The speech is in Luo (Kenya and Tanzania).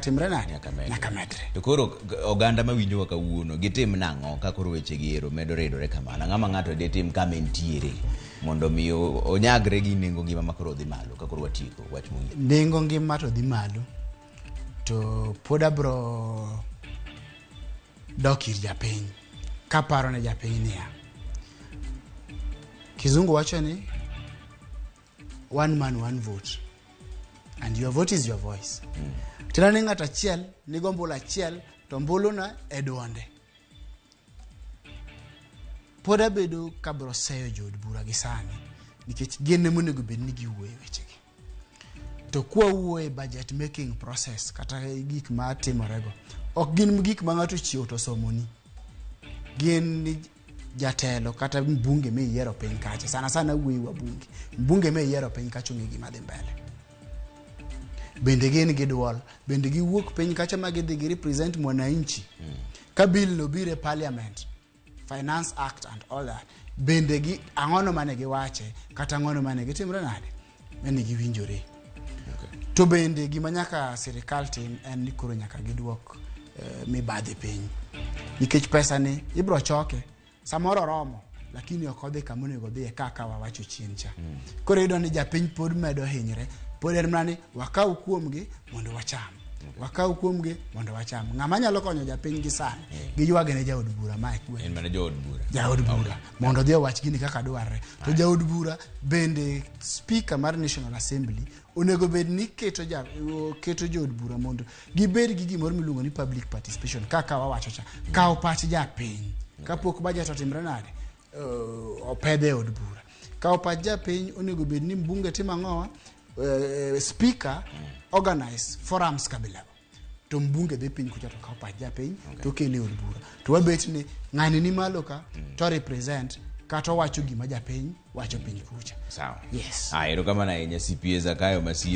Timre nade? Nyaka medre. Nyaka medre. To koro oganda mawinjowa kawuono gitim nang'o ka koro weche gi ero medo ridore kamano? Ang'o ma ng'ato ditim kama entiere mondo mi onyagre gi nengo ngima ma koro dhi malo ka koro watieko wach mogik? Nengo ngima to dhi malo to pod abro dok ir japiny kaparo ne japiny niya, kizungu wacho ni one man one vote and your vote is your voice. Tiende ni ng'ato achiel nigo ombulu achiel to ombuluno e duonde. Pod abedo kabro seyo jood bura gi sani nikech gin ema onego bed ni giwuoyo e wechegi. To kwawuoyo e budget making process kata gik ma timorego, ok gin gik ma ng'ato ochiewo to osomoni. Gin ni jatelo kata mbunge miyiero piny kacha, sana sana wuoyi wa bunge, mbunge miyiero piny kacha ong'e gima dhi mbele. Bende gin gi duol, bende giwuok piny kacha ma gidhi gi represent mwananchi. Ka bill no biro e parliament, Finance Act and all that, bende gi ang'ono mane giwache kata ang'ono mane gitimre nade mane giwinjore. To bende gima nyaka sirikal tim en ni koro nyaka giduok mibadhi piny nikech pesa ni ibro choke samoro oromo lakini ok odhi kama onego odhiye kaka wawacho chien cha. Koro iyudo ni japiny pod medo hinyre, pod en mana ni wakaw kuomgi mondo wacham, wakaw kuomgi mondo wacham. Ng'ama nyalo konyo japiny gi sani giywage ne jaod bura ma e gweng'. En mana jood bura. Jaod bura mondo odhi owach gini kaka dwarre. To jaod bura bende, speaker mar National Assembly onego bed ni keto jood bura mondo gibed gi gimoro miluongo ni public participation kaka wawacho cha, kawo pach japiny kapok budget otimre nade, opedhe e od bura. Kawo pach japiny onego bed ni mbunge timo ang'owa, speaker organize forums kabilago to mbunge dhi piny kucha to kawo pach japiny to kele e od bura to wabet ni ng'ani ni malo ka to represent kata owacho gima japiny wacho piny kucha. Sawa. Yes. Ah, erokamano ahinya CPA Zakayo Masiro.